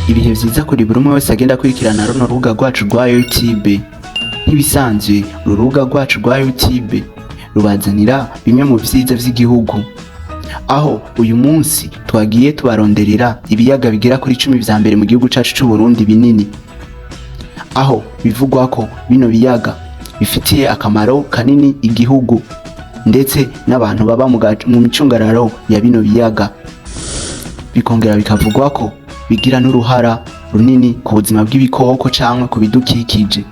Ibihe vyiza kuri buri umwe wese agenda akurikirana runo rubuga rwacu rwa YouTube. Nk'ibisanzwe, uru rubuga rwacu rwa YouTube rubazanira bimwe mu vyiza vy'igihugu, aho uyu munsi twagiye tubaronderera ibiyaga bigera kuri 10 vya mbere mu gihugu cacu c'u Burundi binini, aho bivugwa ko bino biyaga bifitiye akamaro kanini igihugu ndetse n'abantu baba mu micungararo ya bino biyaga. Bikongera bikavugwa ko bigira n'uruhara runini ku buzima bw'ibikoko canke ku bidukikije.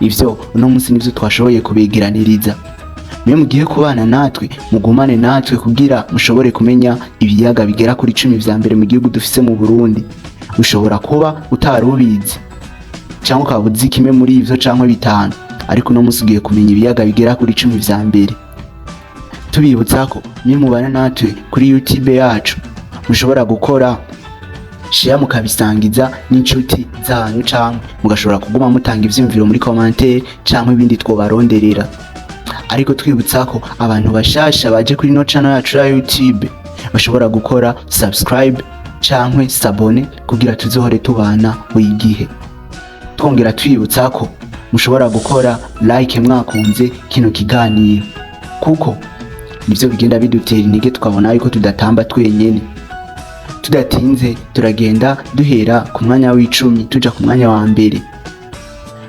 Ivyo uno munsi nivyo twashoboye kubegeraniriza. Mwe mugiye kubana natwe, mugumane natwe kugira mushobore kumenya ibiyaga bigera kuri 10 vya mbere mu gihugu dufise mu Burundi. Ushobora kuba utari ubizi canke ukaba uzi kimwe muri ivyo canke bitanu, ariko uno munsi ugiye kumenya ibiyaga bigera kuri 10 vya mbere. Tubibutsa ko mwe mubana natwe kuri YouTube yacu mushobora gukora share, mukabisangiza n'inshuti zanyu, canke mugashobora kuguma mutanga ivyiyumviro muri commentaire canke ibindi twobaronderera. Ariko twibutsa ko abantu bashasha baje kuri no channel yacu ya YouTube bashobora gukora subscribe canke s'abonner kugira tuzohore tubana buri gihe. Twongera twibutsa ko mushobora gukora like mwakunze kino kiganiro, kuko nivyo bigenda bidutera intege tukabona yuko tudatamba twenyene. Tudatinze, turagenda duhera ku mwanya w'icumi tuja ku mwanya wa mbere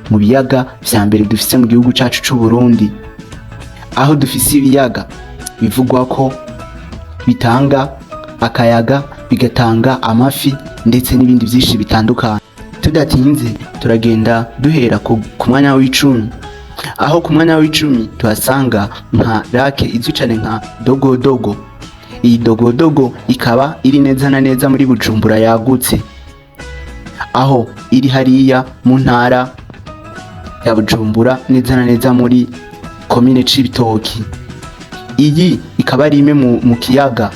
mu biyaga vya mbere dufise mu gihugu cacu c'u Burundi, aho dufise ibiyaga bivugwa ko bitanga akayaga, bigatanga amafi ndetse n'ibindi vyinshi bitandukanye. Tudatinze, turagenda duhera ku mwanya w'icumi, aho ku mwanya w'icumi tuhasanga nka lac izwi cane nka Dogodogo. Iyi Dogodogo ikaba iri neza na neza muri Bujumbura yagutse, aho iri hariya mu ntara ya Bujumbura, neza na neza muri komine Cibitoki. Iyi ikaba ari imwe mu kiyaga,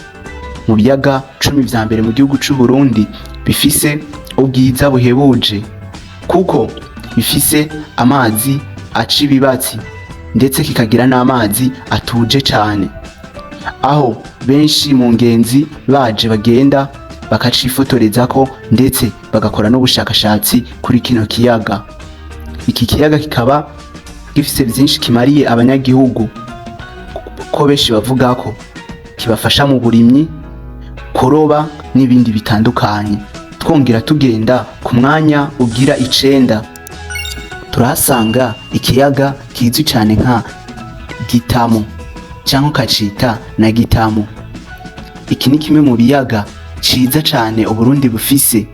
mu biyaga 10 vya mbere mu gihugu c'u Burundi bifise ubwiza buhebuje, kuko bifise amazi aca ibibatsi ndetse kikagira n'amazi atuje cane, aho benshi mu ngenzi baje bagenda bakacifotorezako ndetse bagakora n'ubushakashatsi kuri kino kiyaga. Iki kiyaga kikaba gifise vyinshi kimariye abanyagihugu, ko benshi bavuga ko kibafasha mu burimyi, kuroba n'ibindi bitandukanye. Twongera tugenda ku mwanya ugira 9, turahasanga ikiyaga kizwi cane nka Gitamo cyangwa ukacita na Gitamo. Iki ni kimwe mu biyaga ciza cane Uburundi bufise,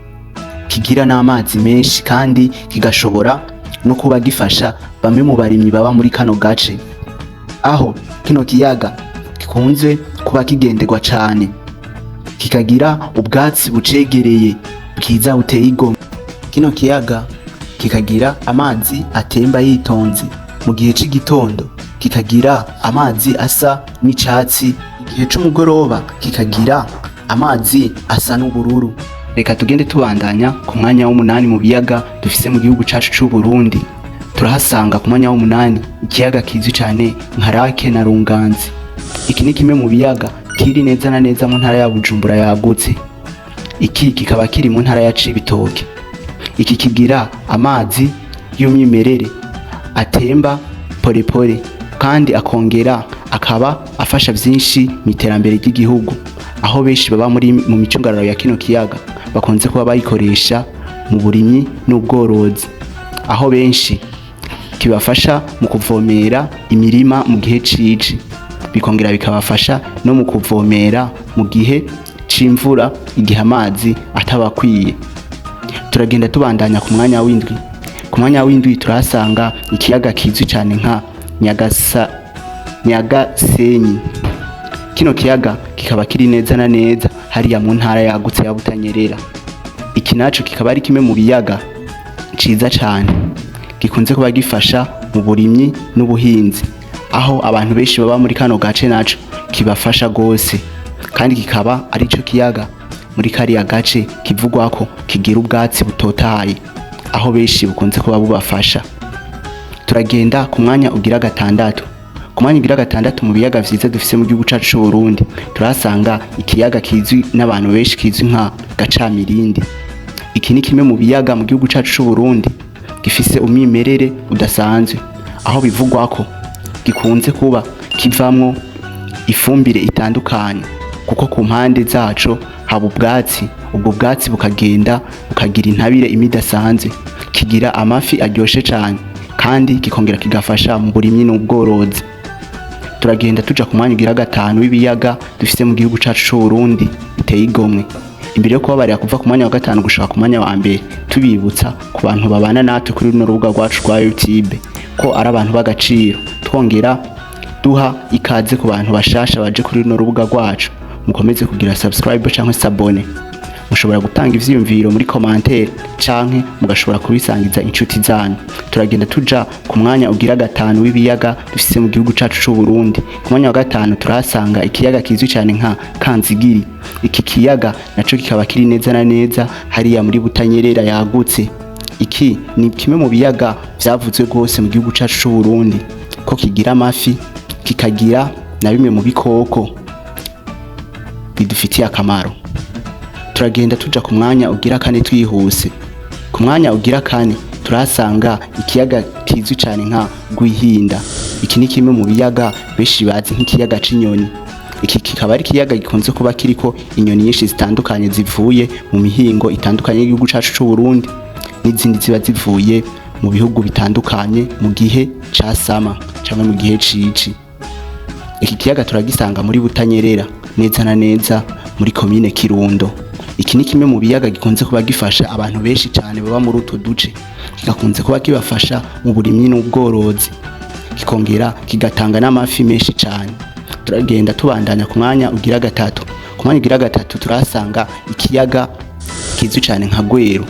kigira n'amazi menshi kandi kigashobora no kuba gifasha bamwe mu barimyi baba muri kano gace, aho kino kiyaga gikunze kuba kigenderwa cane, kikagira ubwatsi bucegereye bwiza buteye igomwe. Kino kiyaga kikagira amazi atemba yitonze mu gihe c'igitondo, kikagira amazi asa n'icatsi, igihe c'umugoroba kikagira amazi asa n'ubururu. Reka tugende tubandanya ku mwanya w'umunani mu biyaga dufise mu gihugu cacu c'u Burundi. Turahasanga ku mwanya w'umunani ikiyaga kizwi cane nka Lac na Runganzi. Iki ni kimwe mu biyaga kiri neza na neza mu ntara ya Bujumbura yagutse. Iki kikaba kiri mu ntara ya Cibitoke. Iki kigira amazi y'umwimerere atemba polepole, kandi akongera akaba afasha vyinshi mu iterambere ry'igihugu, aho benshi baba muri mu micungararo ya kino kiyaga bakunze kuba bayikoresha mu burimyi n'ubworozi, aho benshi kibafasha mu kuvomera imirima mu gihe cici, bikongera bikabafasha no mu kuvomera mu gihe c'imvura, igihe amazi atabakwiye. Turagenda tubandanya ku mwanya w'indwi. Ku mwanya w'indwi turahasanga ikiyaga kizwi cyane nka Nyagasenyi. Kino kiyaga kikaba kiri neza na neza hariya mu ntara yagutse ya Butanyerera. Iki naco kikaba ari kimwe mu biyaga ciza cane gikunze kuba gifasha mu burimyi n'ubuhinzi, aho abantu benshi baba muri kano gace naco kibafasha gose, kandi kikaba arico kiyaga muri kariya gace kivugwa ko kigira ubwatsi butotahaye, aho benshi bukunze kuba bubafasha. Turagenda ku mwanya ugira gatandatu. Ku mwanya ugira gatandatu mu biyaga vyiza dufise mu gihugu cacu c'u Burundi, turahasanga ikiyaga kizwi n'abantu benshi, kizwi nka Gacamirindi. Iki Iki ni kimwe mu biyaga mu gihugu cacu c'u Burundi gifise umwimerere udasanzwe, aho bivugwa ko gikunze kuba kivamwo ifumbire itandukanye, kuko ku mpande zaco haba ubwatsi, ubwo bwatsi bukagenda bukagira intabire imwe idasanzwe. Kigira amafi aryoshe cane kandi kikongera kigafasha mu burimyi n'ubworozi. Turagenda tuja ku mwanya ugira gatanu w'ibiyaga dufise mu gihugu cacu c'u Burundi biteye igomwe. Imbere yo kubabarira kuva ku mwanya wa gatanu gushika ku mwanya wa mbere, tubibutsa ku bantu babana natwe kuri runo rubuga rwacu rwa YouTube ko ari abantu b'agaciro, twongera duha ikaze ku bantu bashasha baje kuri runo rubuga rwacu. Mukomeze kugira subscribe canke s'abonner. Mushobora gutanga ivyiyumviro muri commentaire canke mugashobora kubisangiza inshuti zanyu. Turagenda tuja ku mwanya ugira gatanu w'ibiyaga dufise mu gihugu cacu c'u Burundi. Ku mwanya wa gatanu turahasanga ikiyaga kizwi cane nka Kanzigiri. Iki kiyaga naco kikaba kiri neza na neza hariya muri Butanyerera yagutse. Iki ni kimwe mu biyaga vyavuzwe rwose mu gihugu cacu c'u Burundi ko kigira amafi, kikagira na bimwe mu bikoko bidufitiye akamaro. Turagenda tuja ku mwanya ugira kane twihuse. Ku mwanya ugira kane turahasanga ikiyaga kizwi cane nka Rwihinda. Iki ni kimwe mu biyaga benshi bazi nk'ikiyaga c'inyoni. Iki kikaba ari ikiyaga gikunze kuba kiriko inyoni nyinshi zitandukanye zivuye mu mihingo itandukanye y'igihugu cacu c'u Burundi, n'izindi ziba zivuye mu bihugu bitandukanye mu gihe ca summer canke mu gihe cici. Iki kiyaga turagisanga muri Butanyerera, neza na neza muri komine Kirundo. Iki ni kimwe mu biyaga gikunze kuba gifasha abantu benshi cyane baba muri utwo duce, kigakunze kuba kibafasha mu burimyi n'ubworozi, kikongera kigatanga n'amafi menshi cyane. Turagenda tubandanya ku mwanya ugira gatatu. Ku mwanya ugira gatatu turahasanga ikiyaga kizwi cyane nka Gweru.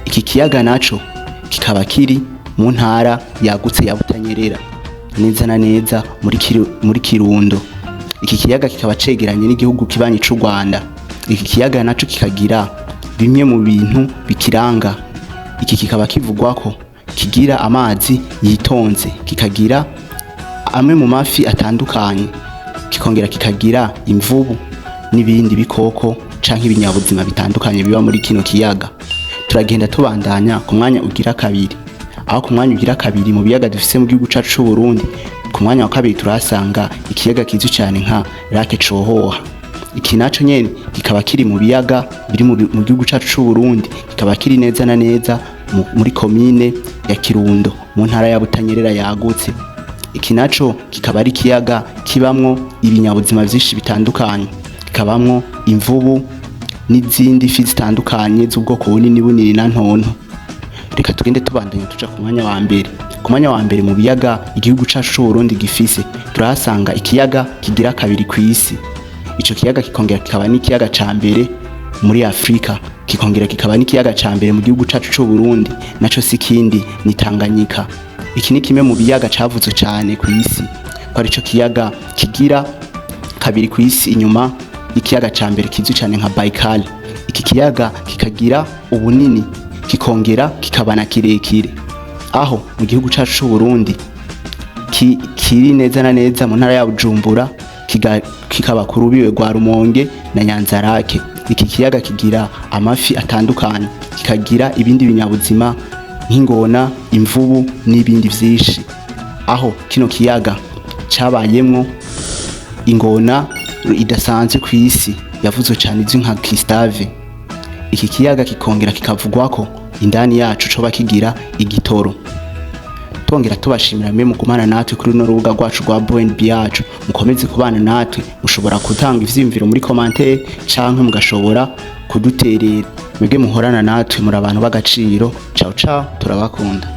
Iki kiyaga naco kikaba kiri mu ntara yagutse ya Butanyerera, neza na neza muri Kirundo. Iki kiyaga kikaba cegeranye n'igihugu kibanyi c'u Rwanda. Iki kiyaga naco kikagira bimwe mu bintu bikiranga. Iki kikaba kivugwa ko kigira amazi yitonze, kikagira amwe mu mafi atandukanye, kikongera kikagira imvubu n'ibindi bikoko canke ibinyabuzima bitandukanye biba muri kino kiyaga. Turagenda tubandanya ku mwanya ugira kabiri, aho ku mwanya ugira kabiri mu biyaga dufise mu gihugu cacu c'u Burundi, ku mwanya wa kabiri turahasanga ikiyaga kizwi cane nka Lake Cohoha. Iki naco nyene kikaba kiri mu biyaga biri mu gihugu cacu c'u Burundi, kikaba kiri neza na neza muri komine ya Kirundo, mu ntara ya Butanyerera yagutse. Iki naco kikaba ari ikiyaga kibamwo ibinyabuzima vyinshi bitandukanye, kikabamwo imvubu n'izindi fi zitandukanye z'ubwoko bunini bunini na ntonto. Reka tugende tubandanya tuja ku mwanya wa mbere. Ku mwanya wa mbere mu biyaga igihugu cacu c'u Burundi gifise, turahasanga ikiyaga kigira kabiri kw'isi. Ico kiyaga kikongera kikaba n'ikiyaga ca mbere muri Afrika, kikongera kikaba n'ikiyaga ca mbere mu gihugu cacu c'u Burundi. Naco si kindi, ni Tanganyika. Iki ni kimwe mu biyaga cavuzwe cane kw'isi ko arico kiyaga kigira kabiri kw'isi inyuma y'ikiyaga ca mbere kizwi cane nka Baikal. Iki kiyaga kikagira ubunini, kikongera kikaba na kirekire, aho mu gihugu cacu c'u Burundi kiri neza na neza mu ntara ya Bujumbura, kikaba ku rubibe rwa Rumonge na Nyanzarake. Iki kiyaga kigira amafi atandukanye, kikagira ibindi binyabuzima nk'ingona, imvubu n'ibindi vyinshi, aho kino kiyaga cabayemwo ingona idasanzwe kw'isi yavuzwe cane izwi nka Gustave. Iki kiyaga kikongera kikavugwa ko indani yacu coba kigira igitoro. Twongera tubashimira mwe mugumana natwe kuri runo rubuga rwacu rwa BNB yacu. Mukomeze kubana natwe. Mushobora gutanga ivyiyumviro muri commentaire canke mugashobora kuduterera. Mwebwe muhorana natwe muri abantu b'agaciro. Ciao ciao, turabakunda.